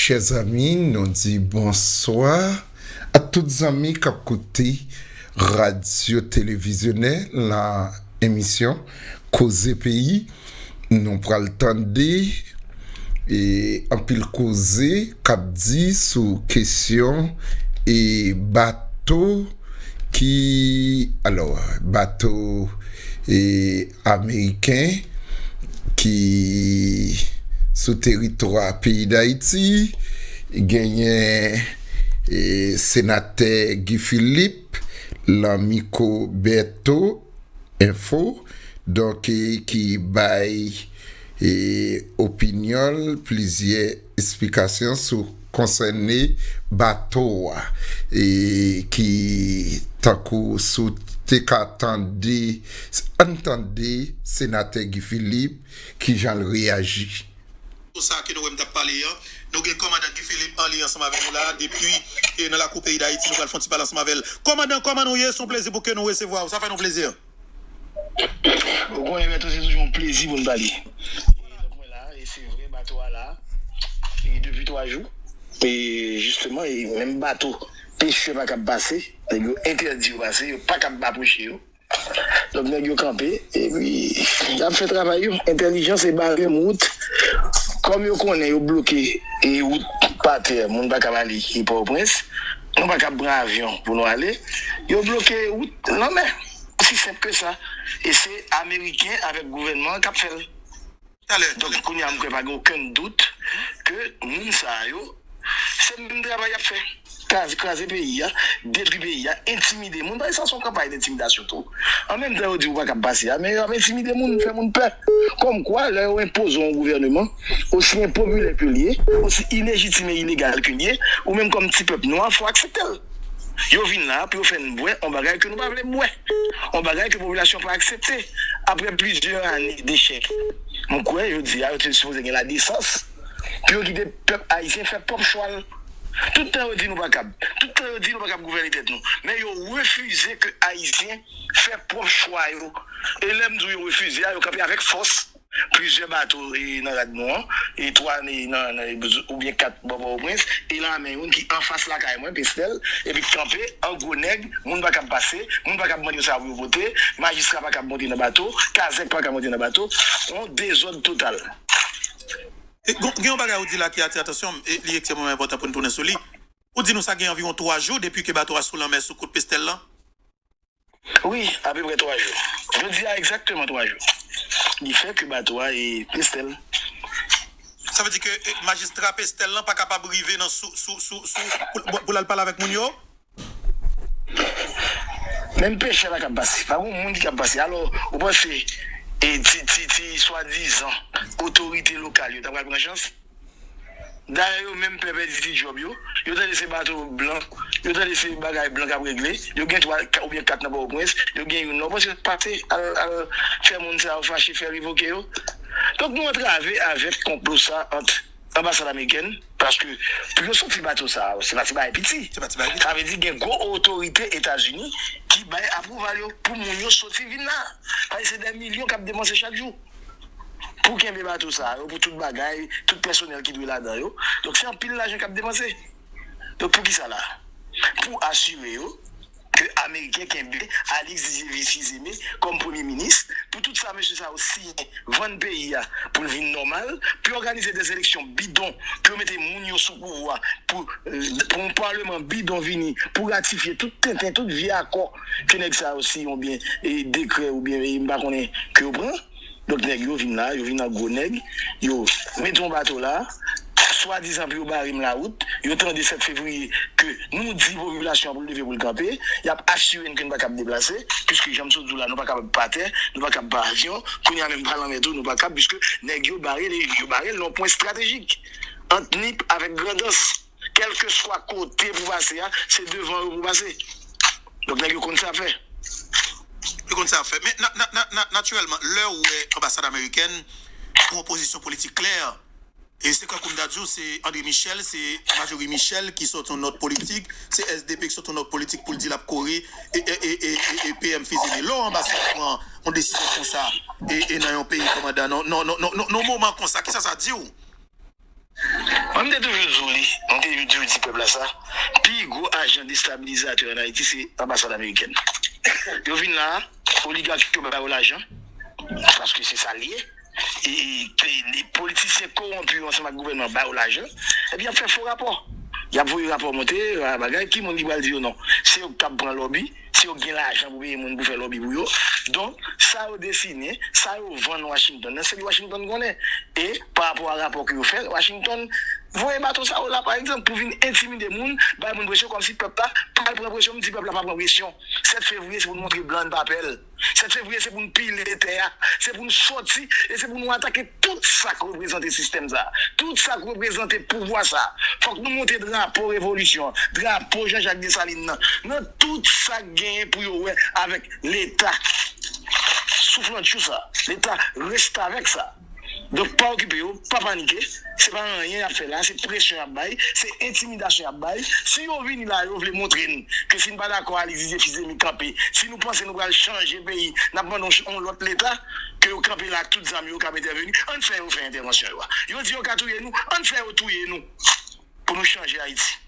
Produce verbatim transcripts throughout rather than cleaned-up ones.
Chè zanmi, nou di bonswa a tout zanmi k ap koute Radyo Televizyonè, la emisyon Koze Peyi. Nou pral tande e anpil koze k ap di sou kesyon e bato ki, alò, bato e ameriken ki sou teritwa peyi Dayiti, genyen e senatè Guy Philippe, Lanmico Bertho, Info, donk, e, ki bay e opinyon l, plizyè esplikasyon sou konsène bato a, e ki tankou si w te ka tande, ann tande senatè Guy Philippe kijan l reyaji. Sa ke nou wè m t ap pale an, nou gen kòmandan Guy Philippe an li ansanm avèk nou la depi e nan lakou peyi Dayiti. Nou pral fè yon ti pale ansanm avè l. Kòmandan, kòman nou ye? Se yon plezi pou ke nou resevwa w. Sa fè nou plezi. Ou konnen, Bertho, se toujou yon plezi pou n pale. E donk, mwen la, e se vre, bato a la, e depi twa jou. E jisteman, e menm bato pechè pa kab pase, nèg yo entèdi yo pase, yo pa kab apwoche yo. Donk, nèg yo kanpe, epi y ap fè travay yo. Entèlijans e bare m wout. Kòm yo konnen yo bloke e wout pa tè, moun pa kab ale e Pòtoprens, nou pa kab pran avyon pou nou ale, yo bloke wout lanmè. Osi senp ke sa. E se Ameriken avèk gouvènman an k ap fè l. Talè. Donk, kounye a, m kwè pa gen okenn dout ke moun sa yo, se menm travay y ap fè. Kraze, kraze peyi a, detwi peyi a, entimide moun. Paske sa se yon kanpay dentimidasyon tou. An menm tan yo di ou pa kab pase a, men y ap entimide moun, fè moun pè. Kòmkwa, lè yo enpoze yon gouvèneman, osi enpopilè ke l ye, osi ilejitim e ilegal ke l ye, ou menm kòm ti pèp nwa, fò w aksepte l. Yo vin la pou yo fè n bwè yon bagay ke nou pa vle bwè. Yon bagay ke popilasyon pa aksepte. Apre plizyè ane dechèk, m kwè jodi a yo te sipoze gen ladesans pou yo kite pèp ayisyen fè pwòp chwa l. Tout tan yo di nou pa kab. Tout tan yo di nou pa kab gouvène tèt nou. Men yo refize ke ayisyen fè pwòp chwa yo. E lè m di w yo refize a, yo kanpe avèk fòs. Plizyè bato e nan rad nou an, e twa e nan, nan, oubyen kat bò Pòtoprens, e lame youn ki anfas lakay mwen, Pestel, epi k kanpe an gwo nèg, moun pa kab pase, moun pa kab mande yo sa pou yo vote, majistra pa kab monte nan bato, kazèk pa kab monte nan bato, yon dezòd total. E, gon- gen yon bagay ou di la ki atire atansyon m, e li ekstrèmman enpòtan pou n tounen sou li. Ou di nou sa gen anviwon twa jou depi ke bato a sou lanmè sou kout Pestel lan? Wi, apeprè twa jou. Jodi a egzakteman twa jou. Li fè ke bato a e Pestel. Sa vle di ke e, majistra Pestel lan pa kapab rive nan sou, sou, sou, sou pou, pou, pou l al pale avèk moun yo? Menm pechè pa kab pase. Pa gen moun ki kab pase. Alò, ou panse e ti, ti, ti swadizan otorite lokal yo ta pral pran chans? Dayè yo menm pè pèdi ti djòb yo. Yo tande se bato blan, yo tande se bagay blan k ap regle. Yo gen twa oubyen kat nan Pòtoprens, yo gen youn nan. Ou panse pase al, al fè moun sa yo fache, fè revoke yo? Donk nou antrave avèk konplo sa ant anbasad amerikèn, paske pou yo soti bato sa yo, se pa ti bagay piti. Se pa ti bagay piti. Sa vle di gen gwo otorite Etazini ki bay apwouval yo pou moun yo soti vin la. Paske se dè milyon k ap depanse chak jou. Pou kenbe bato sa yo, pou tout bagay, tout pèsonèl ki dwe ladan yo. Donk se anpil lajan k ap depanse. Donk poukisa la? Pou asire yo ke Ameriken kenbe Alix Didier Fils-Aimé kòm premye minis, pou tout sa mesye sa yo siyen, vann peyi a pou l vin nòmal, pou yo òganize dè eleksyon bidon, pou yo mete moun yo sou pouvwa, pou, pou yon palman bidon vini, pou ratifye tout tenten, tout vye akò ke nèg sa yo siyen oubyen e dekrè oubyen e m pa konnen ke yo pran. Donk nèg yo vin la, yo vin an gwo nèg, yo mete yon bato la, swadizan pou yo bare m lawout, yo tande sèt fevriye ke nou di popilasyon an pou l leve pou l kanpe, y ap asire n ke n pa kab deplase, piske jan m sot di w la, nou pa kab pa tè, nou pa kab pa avyon, kounye a menm pa lanmè tou, nou pa kab, piske nèg yo bare l, yo bare l nan yon pwen estratejik ant Nip avèk Grandans. Kèlkeswa kote pou pase a, se devan yo pou pase. Donk nèg yo konn sa fè. Yo konn sa fè. Men na- na- na- na- natirèlman, lè ou wè anbasad amerikèn pran yon pozisyon politik klè, e se kankou m ta di w, se André Michel, se Marjorie Michel ki sòti yon nòt politik, se S D P ki sòti yon nòt politik pou l di l ap kore e, e, e, e, e, e P M Fils-Aimé. Lè yon anbasad pran yon desizyon konsa e, e nan yon peyi kòmandan, nan, nan, nan, nan, nan, nan yon moman konsa, kisa sa di w? Mwen, m te toujou di w li, m te toujou di pèp la sa, pi gwo ajan destabilizatè ann Ayiti, se anbasad amerikèn. Yo vin la, oligak yo ba yo lajan, paske se sa l ye. E, e, e politisyen kowonpi yo ansanm ak gouvènman ba yo lajan, epi y ap fè fo rapò. Y ap voye rapò monte, a, bagay, ki moun ki pral di yo non? Se yo k ap pran lòbi, se yo k gen lajan pou peye moun pou fè lòbi pou yo. Donk, sa yo desine, sa yo vann Washington nan, se li Washington konnen. E, pa rapò a rapò ke yo fè, Washington voye bato sa yo la, pa egzanp, pou vin entimide moun, bay moun presyon, kòmsi pèp la pral pran presyon. M di pèp la pa pran presyon. Sèt fevriye, se pou n montre blan n pa pè l. Sèt fevriye, se pou n pile tè a, se pou n sòti, e se pou nou atake tout sa k reprezante sistèm sa, tout sa k reprezante pouvwa sa. Fòk nou monte drapo revolisyon an, drapo Jean Jacques Dessalines nan, nan tout sa k genyen pou yo wè avèk Leta souflantchou sa, Leta restavèk sa. Donk, pa okipe yo, pa panike. Se pa anyen y ap fè la, se presyon y ap bay, se entimidasyon y ap bay. Si yo vini la, yo vle montre n ke si n pa dakò, Alix Didier Fils-Aimé kanpe. Si nou panse nou pral chanje peyi, n ap mande yon, yon lòt Leta, ke yo kanpe la ak tout zam yo, k ap entèveni. Ann fè yo fè entèvansyon yo a. Yo di yo ka touye nou, ann fè yo touye nou pou nou chanje Ayiti.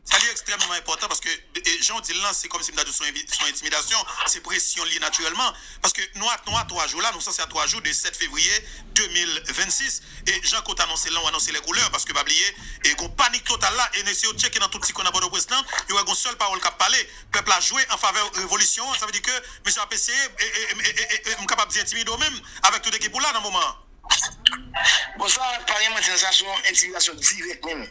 Sa li ekstrèmman enpòtan paske, e, jan w di l lan, se kòmsi m ta di w se yon envi- se yon entimidasyon, se presyon l ye natirèlman. Paske nou a, nou a twa jou la, nou sanse a twa jou de sèt fevriye de mil vennsis. E jan ke w t anonse l lan, w anonse lè koulè, paske pa bliye, e gon panik total la, e si yo tcheke nan tout ti kwen nan Pòtoprens lan, yo wè gon sèl pawòl k ap pale, pèp la jwe an favè revolisyon an, sa vle di ke mesye ap eseye, e, e, e, e, e, e m kapab di entimide w menm, avèk tout ekip ou la nan moman an. Bon, sa pa gen manti nan sa, se yon entimidasyon dirèk menm.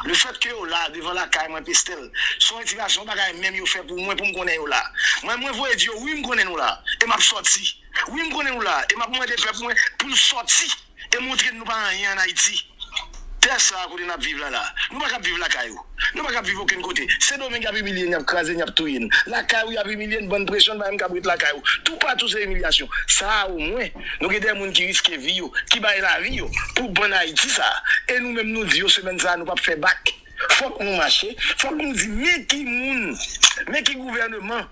Lefèt ke yo la, devan lakay mwen, Pestel, se yon entimidasyon, yon bagay menm yo fè pou mwen, pou m konnen yo la. Mwen, mwen voye di yo, wi, m konnen nou la, e m ap sòti. Wi, m konnen nou la, e m ap mande pèp mwen pou l sòti e montre n nou pa anyen ann Ayiti. Tè sa a kote n ap viv la la, nou pa kab viv lakay ou. Nou pa kab viv okenn kote. Sendomeng y ap imilye n, y ap kraze n, y ap touye n. Lakay ou y ap imilye n, bann presyon, n pa menm kab ret lakay ou. Toupatou se imilyasyon. Sa a omwen, nou gen de moun ki riske vi yo, ki bay lavi yo pou bann Ayiti sa a. E nou menm nou di yo semèn sa a nou p ap fè bak. Fòk nou mache, fòk nou di men ki moun, men ki gouvèneman,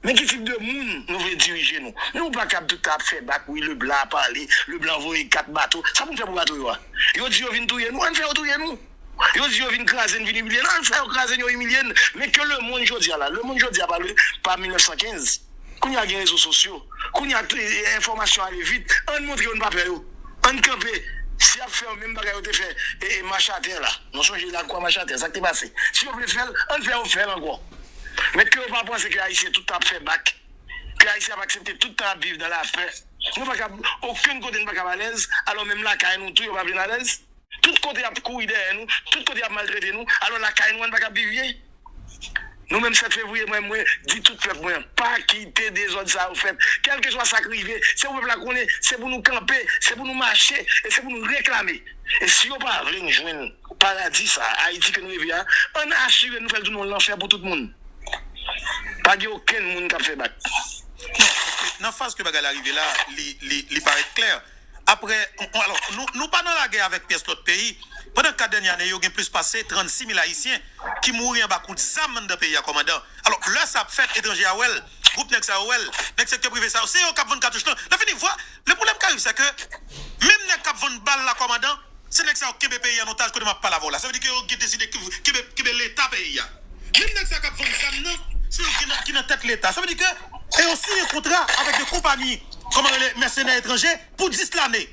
men ki tip de moun nou vle dirije nou. Nou pa kab tout tan ap fè bak, wi, Leblan ap pale, Leblan voye kat bato. Sa pou n fè pou bato yo a? Yo di yo vin touye nou, ann fè yo touye nou. Yo di yo vin kraze n, vin imilye n, ann fè yo kraze n, yo imilye n. Men ke lemonn jodi a la, lemonn jodi a pa le, pa mil nèf san kenz. Kounye a gen rezo sosyo. Kounye a, e, enfòmasyon ale vit. Ann montre yo n pa pè yo. Ann kanpe. Si y ap fè menm bagay yo te fè, e, e, Machatè la. Nou sonje Lakwa Machatè, sa k te pase. Si yo vle fè l, ann fè yo fè l ankò. Men ke yo pa panse ke Ayisyen tout tan ap fè bak. Ke Ayisyen ap aksepte tout tan ap viv nan lapè. Nou pa kab, okenn kote n pa kab alèz, alò menm lakay nou tou yo pa vle n alèz. Tout kote y ap kouri dèyè nou, tout kote y ap maltrete nou, alò lakay nou an n pa kab viv byen. Nou menm sèt fevriye, mwen, mwen di tout pèp mwen an, pa kite dezòd sa yo fèt. Kèlkeswa sa k rive, se pou pèp la konnen, se pou nou kanpe, se pou nou mache, e se pou nou reklame. E si yo pa vle n jwenn paradi sa a, Ayiti ke nou reve a, ann asire nou fè l tounen yon lanfè pou tout moun. Pa gen okenn moun k ap fè bak. Non, paske nan faz ke bagay la rive la, li, li, li parèt klè. Apre, alò, nou, nou pa nan lagè avèk pyès lòt peyi. Pandan kat dènye ane yo, gen plis pase trannsis mil Ayisyen ki mouri anba kout zam anndan peyi a, kòmandan. Alò, lè sa ap fèt, etranje a wè l, gwoup nèg sa yo wè l, nèg sektè prive sa yo, se yo k ap vann katouch lan. Lè fini, vwa, le pwoblèm k arive, se ke menm nèg k ap vann bal la, kòmandan, se nèg sa yo k kenbe peyi an otaj kote m ap pale avè w la. Sa vle di ke yo gen deside kenbe, kenbe Leta peyi a. Menm nèg sa k ap vann zam nan, se yo ki nan, ki nan tèt Leta. Sa vle di ke, e yo siyen kontra avèk de konpayi, kòman rele, mèsenè etranje, pou dis lane.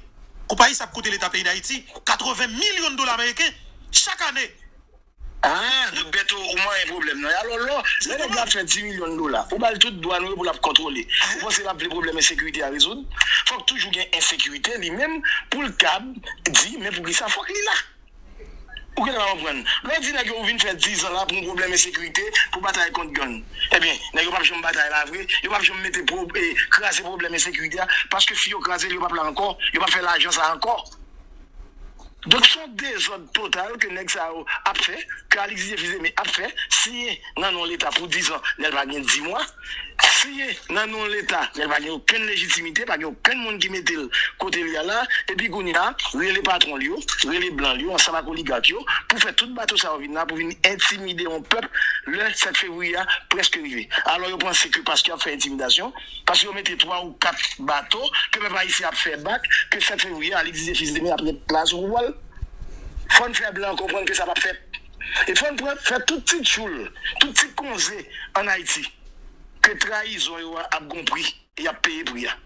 Konpayi sa ap koute Leta peyi Dayiti katreven milyon dola ameriken chak ane. Ah, donk Bèto, ou manyen pwoblèm nan. Alò, lò, lè nèg la ap fè dis milyon dola, ou ba l tout dwa nou yo pou l ap kontwole. Ou panse l ap vle pwoblèm ensekirite a rezoud? Fòk toujou gen ensekirite li menm pou l kab di, men poukisa fòk li la? Ou genlè pa konprann. Lè w di nèg yo ou vin fè diz an la pou yon pwoblèm ensekirite, pou batay kont gang. Ebyen, nèg yo p ap janm batay la vre, yo p ap janm mete pwo-, e, kraze pwoblèm ensekirite a, paske si yo kraze l, yo p ap la ankò, yo p ap fè lajan sa a ankò. Donk, se yon dezòd total ke nèg sa yo ap fè, ke Alix Didier Fils-Aimé ap fè, siyen nan non Leta pou diz an, lè l pa gen dis mwa, siyen nan non Leta, lè l pa gen okenn lejitimite, pa gen okenn moun ki mete l kote l ye a la, epi kounye a, rele patwon l yo, rele blan l yo, ansanm ak oligak yo, pou fè tout bato sa yo vin la, pou vin entimide yon pèp, lè sèt fevriye a prèske rive. Alò, yo panse ke paske y ap fè entimidasyon, paske yo mete twa ou kat bato, ke pèp ayisyen ap fè bak, ke sèt fevriye, Alix Didier Fils-Aimé ap ret la sou pouvwa l. Fò n fè blan konprann ke sa p ap fèt. E fò n pran, fè tout ti tchoul, tout ti konze ann Ayiti ke trayizon yo a ap gon pri, e y ap peye pri a.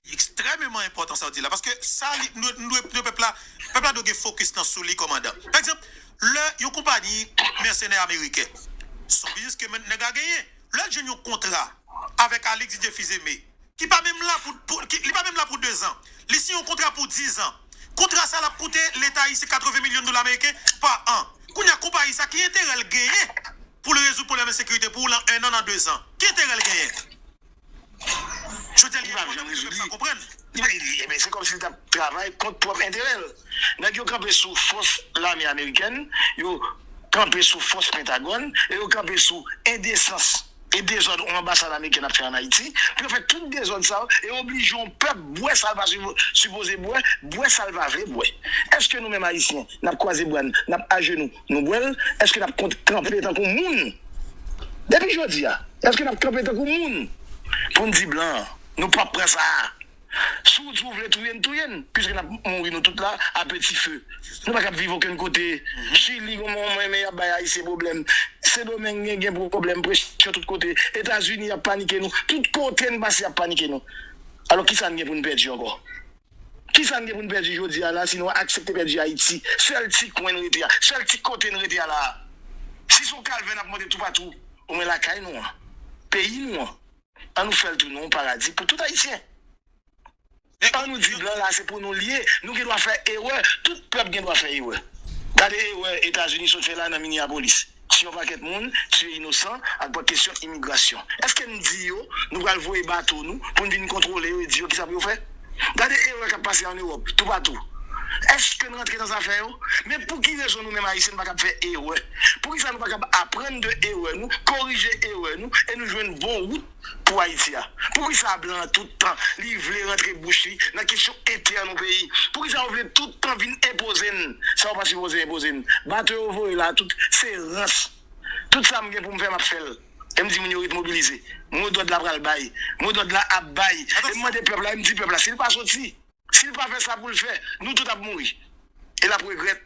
Li ekstrèmeman enpòtan sa w di la, paske sa, li, nou, nou, nou, pèp la, pèp la dwe gen fokis nan sou li, kòmandan. Pa egzanp, lè yon konpayi mèsenè ameriken, se yon biznis ke men- nèg la genyen, lè l jwenn yon kontra avèk Alix Didier Fils-Aimé, ki pa menm la pou, pou ki, li pa menm la pou dezan, li siyen yon kontra pou dizan. Kontra sa l ap koute Leta ayisyen katreven milyon dola ameriken pa an. Kounye a, konpayi sa, ki enterè l genyen pou l rezoud pwoblèm ensekirite pou ou lan ennan, nan dezan? Ki enterè l genyen? Jodi a, li pa janm rezoud li. Sa konprann. Li, li, li, ebyen, se kòmsi li t ap travay kont pwòp enterè l. Nèg yo kanpe sou fòs lame amerikèn, yo kanpe sou fòs Pentagòn, e yo kanpe sou endesans e dezòd yon anbasad amerikèn ap fè ann Ayiti, pou yo fè tout dezòd sa yo, e oblije yon pèp bwè sa l pa sipo-, sipoze bwè, bwè sa l pa vle bwè. Èske nou menm Ayisyen, n ap kwaze bra n, n ap ajenou, nou bwè l? Èske n ap kont-, kanpe tankou moun? Depi jodi a, èske n ap kanpe tankou moun pou n di blan, nou p ap pran sa a? Si w di w vle touye n, touye n, piske n ap mouri nou tout la a peti fe. Nou pa kab viv okenn kote. Chili, gon moman, men y ap bay Ayisyen pwoblèm. Sendomeng gen, gen pwoblèm, presyon tout kote. Etazini, y ap panike nou. Tout kote n pase, y ap panike nou. Alò, kisa n gen pou n pèdi ankò? Kisa n gen pou n pèdi jodi a la, si nou aksepte pèdi Ayiti? Sèl ti kwen n rete a, sèl ti kote n rete a la a. Si se yon kalvè n ap monte toupatou, omwen lakay nou an, peyi nou an, ann nou fè l tounen yon paradi pou tout Ayisyen. Ann nou di blan la se pou nou l ye, nou gen dwa fè erè, tout pèp gen dwa fè erè. Gade erè Etazini sot fè la nan Minneapolis. Tiye yon pakèt moun, tiye inosan, ak pa kesyon imigrasyon. Èske n di yo, nou pral voye bato nou pou n vin kontwole yo e di yo kisa pou yo fè? Gade erè k ap pase ann Ewòp, toupatou. Èske n rantre nan zafè yo? Men pou ki rezon nou menm Ayisyen n pa kab fè erè? Poukisa nou pa kab aprann de erè nou, korije erè nou, e nou jwenn bon wout pou Ayiti a? Poukisa blan an tout tan li vle rantre bouch li nan kesyon entèn yon peyi? Poukisa yo vle tout tan vin enpoze n sa yo pa sipoze enpoze n? Bato yo voye la tout se rans. Tout sa m gen pou m fè, m ap fè l. E m di moun yo ret mobilize. Modòd la pral bay. Modòd la ap bay. E m mande pèp la, e m di pèp la, si l pa soti, si l pa fè sa pou l fè, nou tout ap mouri. E l ap regrèt.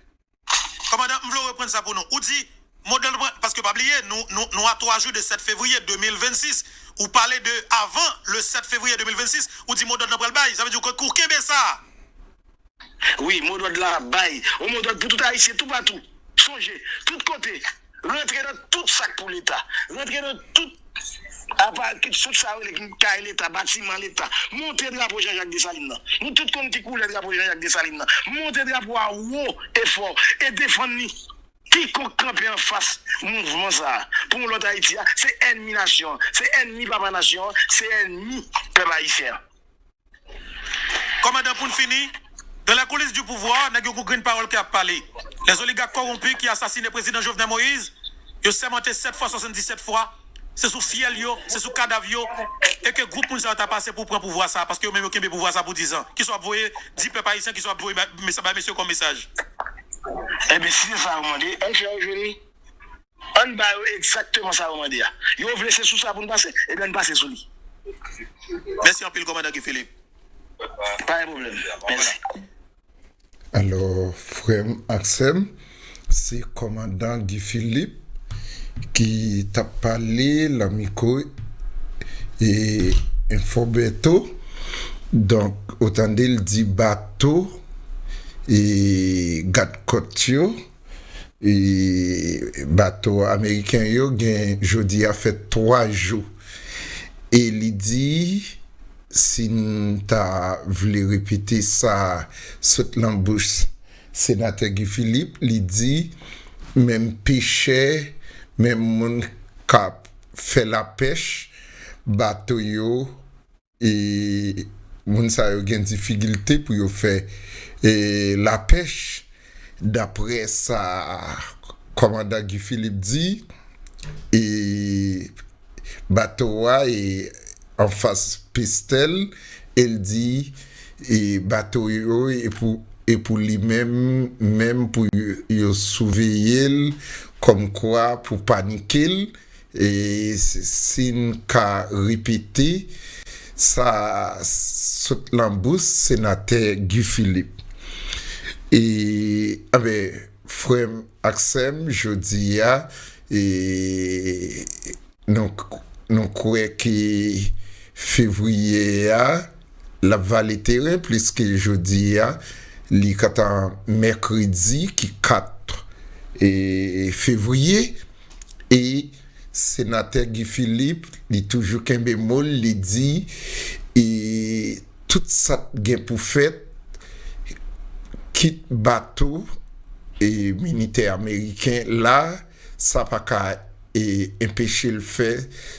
Kòmandan, m vle w reprann sa pou nou. Ou di, modòd pran, paske pa bliye, nou, nou, nou a twa jou de sèt fevriye de mil vennsis. Ou pale de avan le sèt fevriye de mil vennsis, ou di modòd la pral bay. Sa vle di ke ou kenbe sa. Wi, modòd la ap bay. Yon modòd pou tout Ayisyen toupatou. Sonje, tout kote, rantre nan tout sa k pou Leta. Rantre nan tout apa, tout sa yo rele kay Leta, batiman Leta. Monte drapo Jean Jacques Dessalines nan. Nou tout konn ki koulè drapo Jean Jacques Dessalines nan. Monte drapo a wo e fò e defann li. Kikonk kanpe anfas mouvman sa a pou yon lòt Ayiti a, se ènmi nasyon an, se ènmi papa nasyon an, se ènmi pèp ayisyen an. Kòmandan, pou n fini, dans les coulisses du pouvoir, nèg yo gon grenn pawòl ki ap pale. Les oligarques corrompus qui assassinaient président Jovenel Moïse, yo sèmante sèt fwa, swasanndisèt fwa, se sou fyèl yo, se sou kadav yo, e ke gwoup moun sa yo ta pase pou pran pouvwa sa, paske yo menm yo kenbe pouvwa sa pou dizan. Kisa w ap voye di pèp ayisyen, kisa w ap voye ba, mesa-, bay mesye kòm mesaj? Ebyen, si se sa yo mande, ann fè yo jwenn li. Ann ba yo egzakteman sa yo mande a. Yo vle se sou sa pou n pase, ebyen ann pase sou li. Mèsi anpil, kòmandan Guy Philippe. Pa gen pwoblèm. Mèsi. Alò, frè m ak sè m, se kòmandan Guy Philippe ki t ap pale lan mikwo e Enfo Bèto. Donk, ou tande l di bato e gadkòt yo, e bato ameriken yo gen jodi a fè twa jou. E li di, si n ta vle repete sa sot lan bouch senatè Guy Philippe, li di, menm pechè, menm moun k ap fè lapèch, bato yo, e moun sa yo gen difikilte pou yo fè, e, lapèch, daprè sa kòmandan Guy Philippe di, e, bato a e anfas Pestèl, e l di, e, bato yo e pou, e pou li menm, menm pou yo, yo souveye l, kòmkwa pou panike l, e si, si n ka repete sa sot lan bouch senatè Guy Philippe. E e, anben, frè m ak sè m, jodi a, e, nou, nou kwè ke fevriye a, l ap vale teren, pliske jodi a, li kantan mèkredi ki kat, e, fevriye, e senatè Guy Philippe, li toujou kenbe mo l, li di, e, tout sa k gen pou fèt, kit bato, e, militè ameriken la, sa pa ka, e, enpeche l fè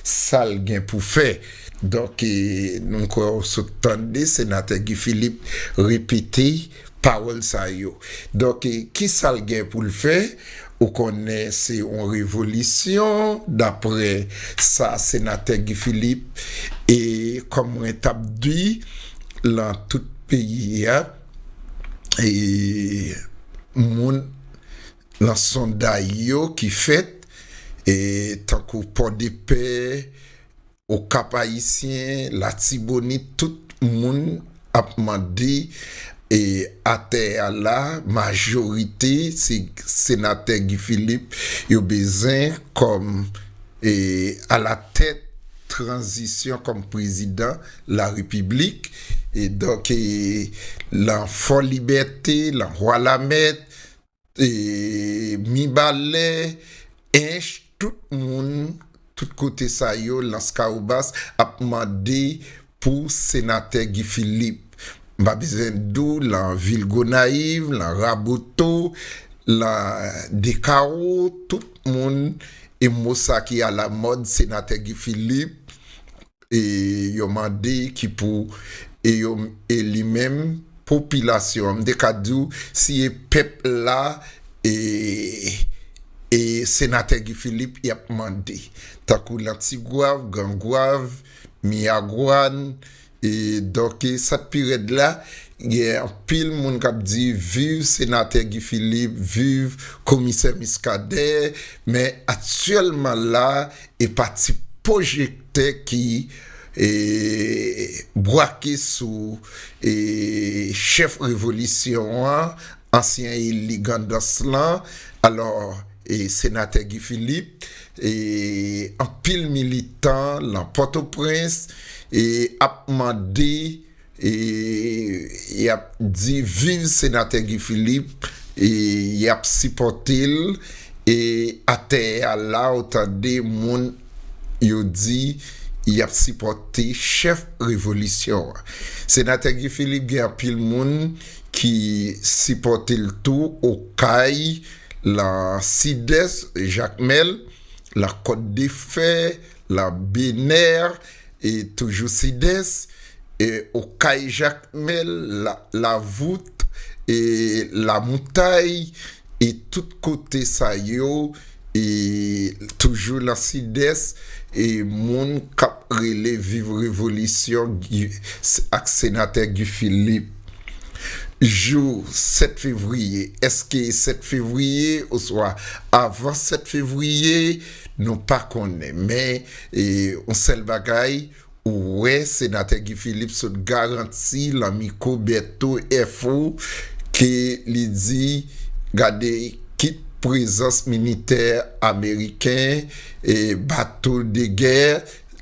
sa l gen pou fè. Donk, e, nou kwè w sot tande senatè Guy Philippe repete pawòl sa yo. Donk, e, ki sa l gen pou l fè? Ou konnen se yon revolisyon, daprè sa senatè Guy Philippe, e kòm mwen t ap di, lan tout peyi a, e moun lan sonday yo ki fèt, e tankou Pòdepè, Okap Ayisyen, Latibonit, tout moun ap mande, e atè a la, majorite, se senatè Guy Philippe yo bezwen kòm, e alatèt tranzisyon kòm prezidan larepiblik. E donk, e, lan Fò Libète, lan Hwalamèt, e, Mibalè, Ench, tout moun, tout kote sa yo, Lanskawobas, ap mande pou senatè Guy Philippe. M pa bezwen di w, lan vil Gonayiv, lan Raboto, lan Dekawo, tout moun, e mo sa ki alamòd, senatè Guy Philippe, e yo mande ki pou, e yo, e li menm, popilasyon an, m te ka di w, si e pèp la, e, e senatè Guy Philippe, y ap mande. Tankou lan Tigwav, Grangwav, Miyagwàn, e donk, e sa k pi rèd la, gen anpil moun k ap di, viv senatè Guy Philippe, viv komisè Muscadin, men aktyèlman la, e pa ti pwojèktè ki, e, bwake sou, e, chèf revolisyon an, ansyen eli Grandans lan, alò, e, senatè Guy Philippe, e, anpil militan lan Pòtoprens, e, ap mande, e, y ap di viv senatè Guy Philippe, e, y ap sipòte l, e, atè a la, ou tande moun yo di y ap sipòte chèf revolisyon an. Senatè Guy Philippe gen anpil moun ki sipòte l tou, Okay, lan Sidès, Jakmèl, lan Kòt de Fè, lan Benè, e toujou Sidès, e Okay, Jakmèl, La, Lavout, e Lamontay, e tout kote sa yo, e toujou lan Sidès, e moun k ap rele viv revolisyon Guy, ak senatè Guy Philippe. Jou sèt fevriye, èske sèt fevriye oswa avan sèt fevriye, nou pa konnen. Men, e, yon sèl bagay, ou wè senatè Guy Philippe sot garanti lan mikwo Bertho Info ke li di, gade, kit prezans militè ameriken, e bato de gè,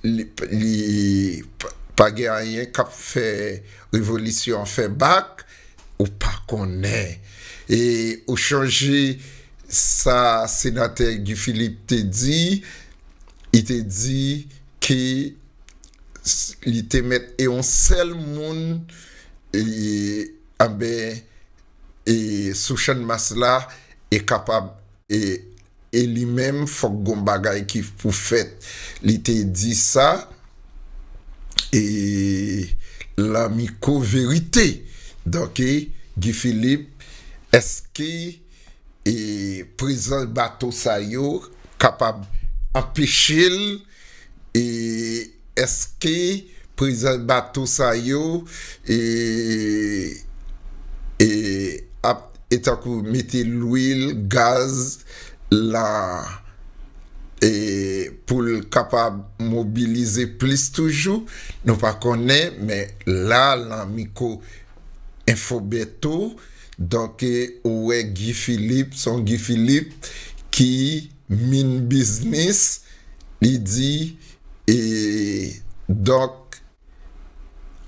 li, li pa, pa gen anyen k ap fè revolisyon an fè bak, ou pa konnen. E ou chonje sa senatè Guy Philippe te di, li te di ke s, li te mèt e yon sèl moun, e, anben, e, sou Channmas la, e kapab, e, e li menm, fòk gon bagay ki pou fèt. Li te di sa, e, lan mikwo Verite. Donk, e, Guy Philippe, èske, e, prezans bato sa yo kapab anpeche l, e, èske prezans bato sa yo, e, e, ap, e tankou mete lwil, gaz, lan, e, pou l kapab mobilize plis toujou, nou pa konnen, men la, lan mikwo Info Bertho, Donk, e, ou wè Guy Philippe, se yon Guy Philippe ki mean business, li di, e, donk,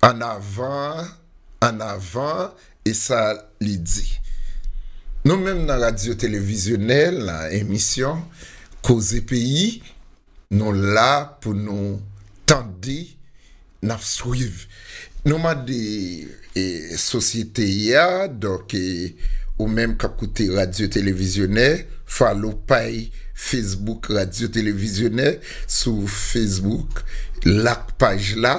ann avan, ann avan, e sa li di. Nou menm nan Radyo Televizyonè, nan emisyon Koze Peyi, nou la pou nou tande, n ap swiv. Nou mande, e, sosyete a, donk, e, ou menm k ap koute Radyo Televizyonè, follow pay Facebook Radyo Televizyonè sou Facebook, like paj la,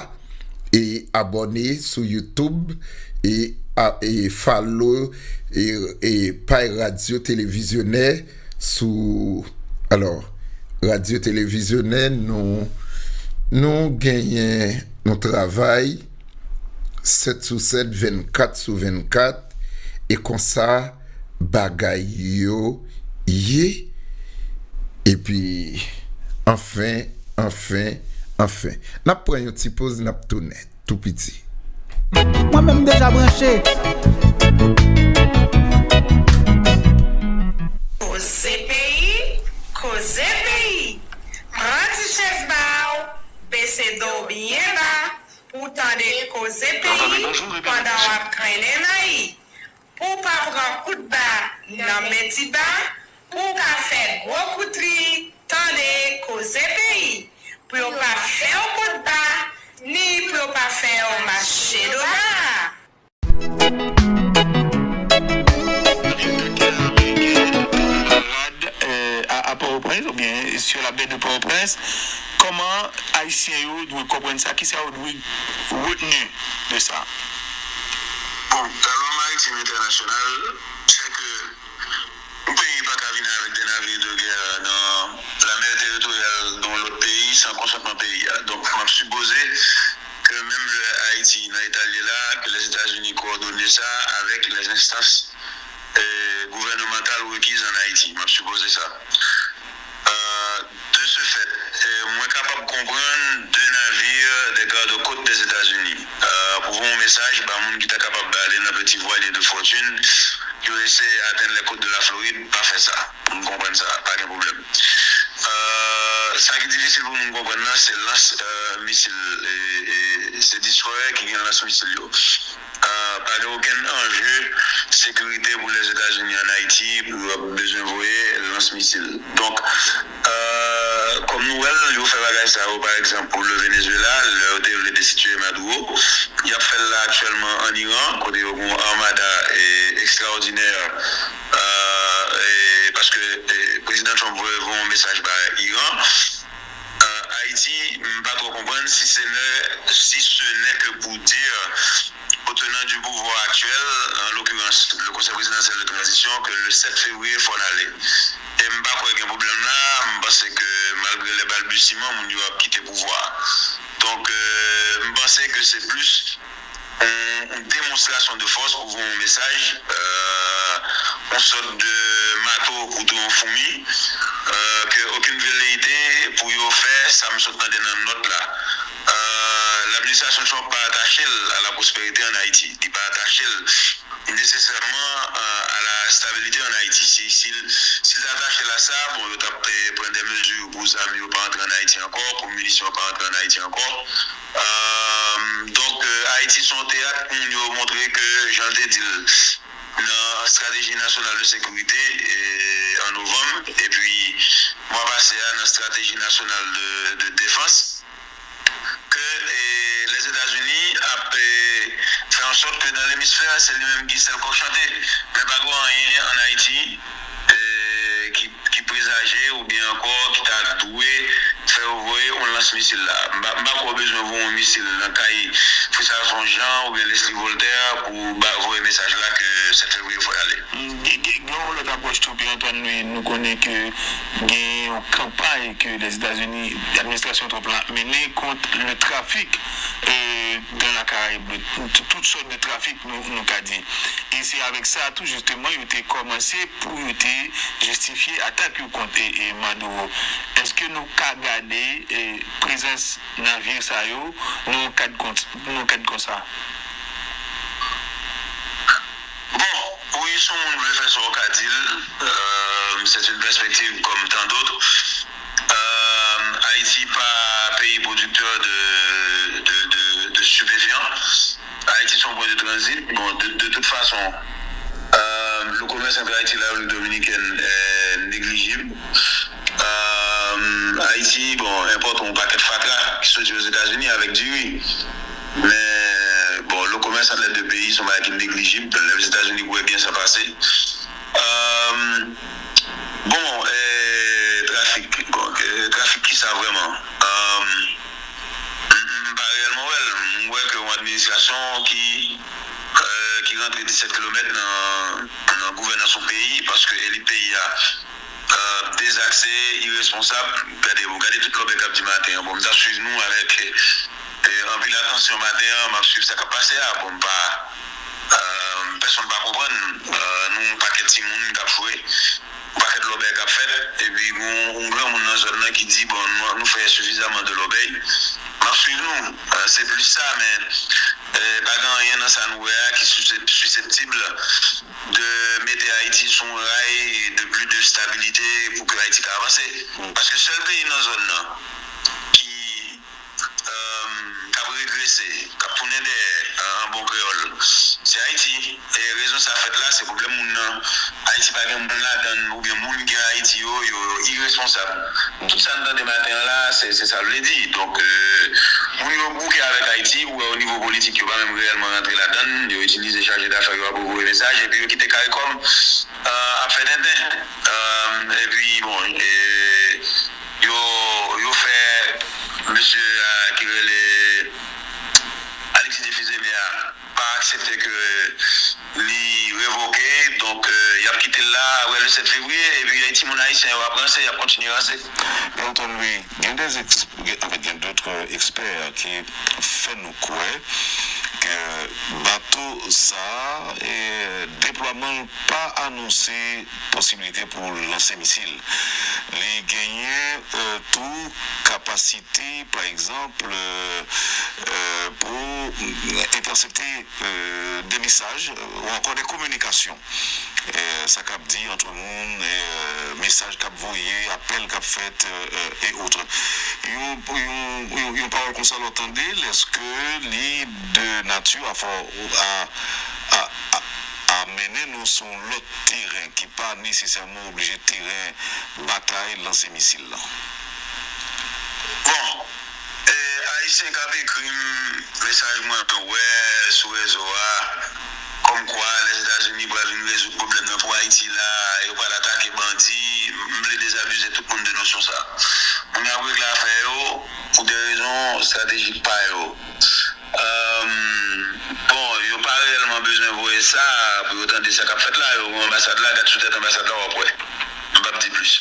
e abòne sou YouTube, e, a, e follow, e, e pay Radyo Televizyonè sou, alò, Radyo Televizyonè, nou, nou genyen, nou travay sèt sou sèt, vennkat sou vennkat, e konsa bagay yo ye. Epi, anfen, anfen, anfen. N ap pran yon ti poz, n ap tounen tou piti. Mwen menm m deja branche. Koze peyi, koze peyi. Pran ti chèz ba w, bese do w byen ba, pou w tande koze peyi pandan w ap grennen mayi. Pou w pa pran kout ba nan men ti ba, pou w ka fè gwo kout ri, tande koze peyi. Pou yo pa fè w kout ba, ni pou yo pa fè w mache dola. Parade, euh, à, à Port-au-Prince, ou bien sur la baie de Port-au-Prince, kòman Ayisyen yo dwe konprann sa? Kisa yo dwe retni de sa? Bon, lalwa maritim entènasyonal, se ke yon peyi pa ka vin avèk de navire de guerre nan lanmè teritoryal de yon lòt peyi san konsantman peyi a. Donk, m ap sipoze ke menm lè Ayiti nan eta l ye la, ke Lèzetazini kowòdone sa avèk les instances, euh, gouvernementales requises en Haïti. M ap sipoze sa. Euh, de ce fait, euh, mwen kapab konprann de navires des gardes-côtes des États-Unis, euh, pou voye yon mesaj ba moun ki ta kapab ale nan petit voilier de fortune, yo eseye atenn les côtes de la Floride, pa fè sa. Moun konprann sa, pa gen pwoblèm. Euh, sa ki difisil pou moun konprann nan, se lans, euh, misil, e, e, se destroyer ki gen lans misil yo. Euh, pa gen okenn anje sekirite pou Lèzetazini ann Ayiti pou yo bezwen voye lans misil. Donk, euh, kòm nou wè l, yo fè bagay sa yo, pa egzanp, pou le Venezuela, lè yo te vle destitye Maduro, y ap fè l la aktyèlman ann Iran, kote yo gen yon armada, e, ekstraòdinè, euh, e, paske, e, Prezidan Trump voye, voye yon mesaj ba Iran. Euh, Ayiti, m pa twò konprann si se nè, si ce n'est que pour dire aux tenants du pouvoir actuel, en l'occurrence le Conseil présidentiel de transition, que le sept février, fò n ale. E m pa kwè gen pwoblèm la, m panse ke malgre les balbutiements, moun yo ap kite pouvwa a. Donk, euh, m panse ke se plis yon, yon demonstrasyon de fòs pou voye yon mesaj, euh, yon sòt de mato pou touye yon foumi, euh, ke okenn veleite pou yo fè, sa m sot tande nan nòt la. Euh, ladministrasyon Trump pa atache l a la prospérité en Haïti. Li pa atache l nesesèman, euh, à la stabilité en Haïti. Si, si, si l ta atache l a sa, bon, yo t ap, eh, pran de mezi pou zam yo pa antre ann Ayiti ankò, pou minisyon pa antre ann Ayiti ankò. Euh, donk, euh, Ayiti se yon teyat pou moun yo montre ke, jan l te di l nan Stratégie Nationale de Sécurité, eh, an novanm, epi mwa pase a nan Stratégie Nationale de, de Défense, ke, eh, Lèzetazini ap, eh, fè an sòt ke nan lemisfè a, se li menm ki sèl kòk chante. Men pa gen anyen ann Ayiti, eh, ki, ki prezaje oubyen ankò ki ta dwe fè yo voye yon lans misil la. M pa, m pa kwè w bezwen voye yon misil nan kay Fritz Alphonse Jean oubyen Leslie Voltaire pou ba, voye mesaj la ke sèt fevriye fò y ale. Gen, gen, gen yon lòt apwòch tou, Pierre Antoine, nou, nou konnen ke gen yon kanpay ke Lèzetazini, administrasyon Trump la ap mennen kont le trafik, euh, dans la Caraïbe, tout, tout sòt de trafik, nou, nou ka di. E se avèk sa tou, jisteman, yo te kòmanse pou yo te jistifye atak yo kont, e, e Maduro. Èske nou ka gade, e, prezans navir sa yo nan yon kad kon, nan yon kad konsa? Bon, wi, si yon moun vle fè sa, w ka di l. Euh, c'est une perspective comme tant d'autres. Euh, Ayiti pa peyi pwodiktè de, de, de, de stupéfiants. Ayiti se yon pwen de tranzit. Bon, de, de toute façon, euh, le commerce entre Haïti et la République dominicaine est négligible. Euh, Ayiti, bon, enpòte yon pakèt fatra ki soti Ozetazini avèk diri. Men, bon, le commerce entre les deux pays, se yon bagay ki neglijib. Lè Ozetazini wè byen sa pase. Euh, bon, euh, trafik. Bon, euh, trafik ki sa vrèman? Euh, m, m pa reyèlman wè l. M wè ke yon administrasyon ki, euh, ki rantre disèt kilomèt nan, nan gouvènans yon peyi, paske elit peyi a euh, dezakse, iresponsab. Gade, bon, gade tout lòbèy k ap di maten an. Bon, m t ap swiv nou avèk, euh, anpil atansyon maten an, m ap swiv sa k ap pase a. Bon, m pa, euh, pèsonn pa konprann. Euh, nou yon pakèt timoun k ap jwe, yon pakèt lòbèy k ap fèt, epi gon yon granmoun nan zòn nan ki di, bon, nou, nou fè sifizaman de lòbèy. M ap swiv nou. Euh, se plis sa, men, euh, pa gen anyen nan sa nou wè a ki sise-, siseptib de mete Ayiti sou yon ray de plis de stabilite pou ke Ayiti ka avanse. Paske sèl peyi nan zòn nan ki, euh, k ap regrese, k ap tounen dèyè, euh, an bon kreyòl, se Ayiti. E rezon sa fèt la, se pwoblèm moun nan. Ayiti pa gen moun ladan l, oubyen moun ki an Ayiti yo, yo iresponsab. Tout sa n tande maten an la, se, se sa l vle di. Donk, euh, moun yo bouke avèk Ayiti, ou wè o nivo politik, yo pa menm reyèlman rantre ladan l, yo itilize chaje dafè yo ap voye mesaj, epi yo kite CARICOM, euh, ap fè tenten. Euh, epi, bon, e, yo, yo fè mesye a ki rele Alexis Défils-Aimé a pa aksepte ke li revoke, donk, euh, y ap kite l la, wè, le sèt fevriye, epi, euh, timoun ayisyen yo ap ranse, y ap kontinye ranse. Elton Louis, gen de, anfèt, gen dòt ekspè ki fè nou kwè ke bato sa, e, deplwaman l pa anonse posiblite pou lanse misil. Li genyen, euh, tou kapasite, pa egzanp, euh, euh, pou entèsepte, euh, de mesaj, euh, ou ankò de kominikasyon. Euh, sa k ap di ant moun, euh, mesaj k ap voye, apèl k ap fèt, euh, euh, e otre. Yon, yon, yon, yon pawòl konsa lè w tande l, èske li de nati a fè, a, a, a, a mennen nou sou yon lòt teren ki pa nesesèman oblije teren batay lanse misil lan? Bon, e, Ayisyen k ap ekri m mesaj mwen wè sou rezo a, kòmkwa Lèzetazini pral vin rezoud pwoblèm nan pou Ayiti la, yo pral atake bandi, m vle dezabize tout moun de nosyon sa. Moun yo ap regle afè yo pou de rezon estratejik pa yo. Euh, bon, yo pa reyèlman bezwen voye sa pou yo tande sa k ap fèt la. Yo gen anbasad la, gad sou tèt anbasad la, w ap wè. M p ap di plis.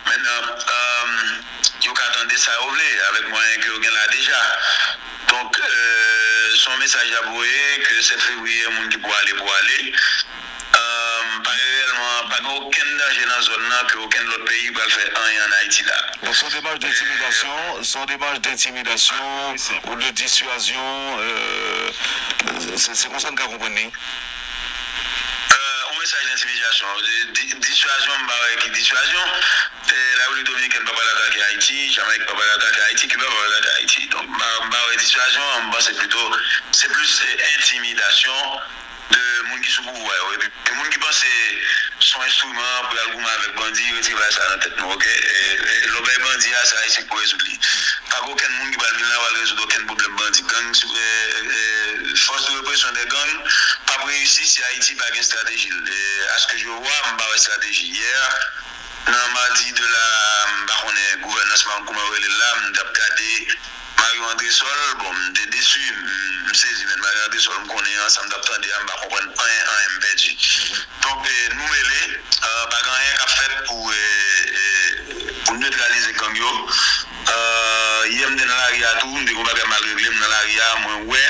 Mentnan, euh, yo ka tande sa yo vle, avèk mwayen ke yo gen la deja. Donk, euh, se yon mesaj y ap voye ke sèt fevriye, moun ki pou ale, pou ale. Euh, pa gen reyèlman, pa gen okenn danje nan zòn nan ke okenn lòt peyi pral fè anyen ann Ayiti la. Donk, se yon demach d'intimidation, se yon demach d'intimidation ou de dissuasion, euh, se, se konsa n ka konprann li? Euh, yon mesaj d'intimidation. Di-, di-, dissuasion, m pa wè ki dissuasion. E, Larepiblik Dominikèn pa pral atake Ayiti, Jamayik pa pral atake Ayiti, Kiba pa pral atake Ayiti. Donk, m pa, m pa wè dissuasion, m panse pito se plis, e, entimidasyon de moun ki sou pouvwa yo. Epi, e moun ki panse se yon enstriman pou y al goumen avèk bandi, retire bagay sa nan tèt nou, oke? E, e, lòbèy bandi a, se Ayisyen ki pou rezoud li. Pa gen okenn moun ki pral vin la, pral rezoud okenn pwoblèm bandi. Gang, e, e, e, force de répression des gangs p ap reyisi si Ayiti pa gen estrateji l. E, à ce que je vois, m pa wè estrateji. Yè, nan madi de la, m pa konnen gouvènans, m pa konn kouman yo rele l la, m t ap gade Mario Andrésol, bon, m te desi, m, m sezi, men Mario Andrésol, m konnen an, sa m t ap tande a, m pa konprann anyen, anyen, m pèdi. Donk, e, nou mele, e, pa gen anyen k ap fèt pou, e, e, pou netralize gang yo. E, yè m te nan lari a tou, m te gen yon bagay m al regle, m nan lari a, mwen wè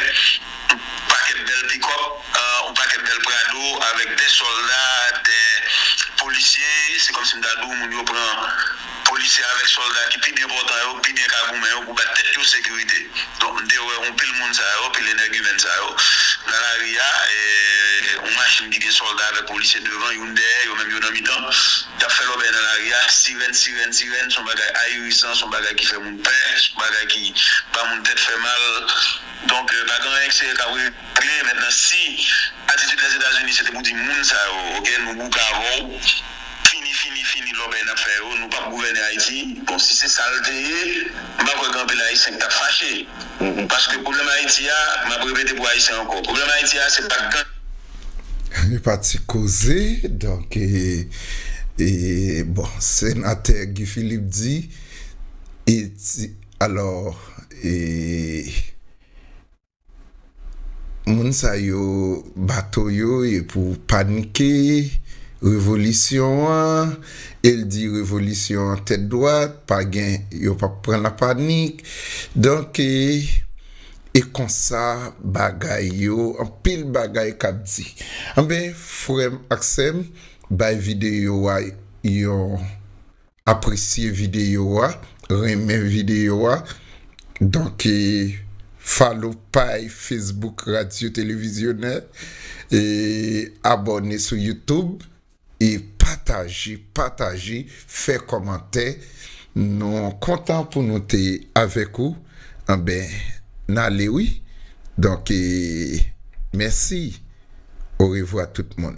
yon pakèt bèl pikòp, e, yon pakèt bèl Prado avèk de sòlda, de polisye, se kòmsi m ta di w, moun yo pran polisye avèk sòlda ki pi byen pòtan yo, pi byen ka goumen yo pou bat tèt yo sekirite. Donk, m te wè yon pil moun sa yo, pil enègimèn sa yo, Nan lari a, e, yon machin ki gen sòlda avèk polisye devan, youn dèyè, yo menm yo nan mitan. Y ap fè lòbèy nan lari a, sirèn, sirèn, sirèn, se yon bagay ahirisan, se yon bagay ki fè moun pè, se yon bagay ki ba moun tèt fè mal. Donk, e, pa gen anyen ki serye k ap regle. Mentnan, si atitid Lèzetazini se te pou di moun sa yo, oke, nou bouke avè w, fini, fini, fini lòbèy n ap fè yo, nou p ap gouvène Ayiti. Bon, si se sa l te ye, m pa kwè gen anpil Ayisyen ki t ap fache. Paske pwoblèm Ayiti a, m ap repete pou Ayisyen ankò, pwoblèm Ayiti a, se pa gang. Yon pati koze, donk, e, e, bon, senatè Guy Philippe di, e, ti, alò, e, moun sa yo, bato yo, e pou panike, revolisyon an, e l di revolisyon an tèt dwat, pa gen, yo p ap pran nan panik. Donk, e, e konsa bagay yo, anpil bagay k ap di. Anben, frè m ak sè m, bay videyo a yon, apresye videyo a, renmen videyo a. Donk, e, follow paj Facebook Radyo Televizyonè, e abòne sou YouTube, e pataje, pataje, fè kòmantè. Nou kontan pou nou te avèk ou. Anben, n ale wi. Donk, e, mèsi. Orevwa tout moun.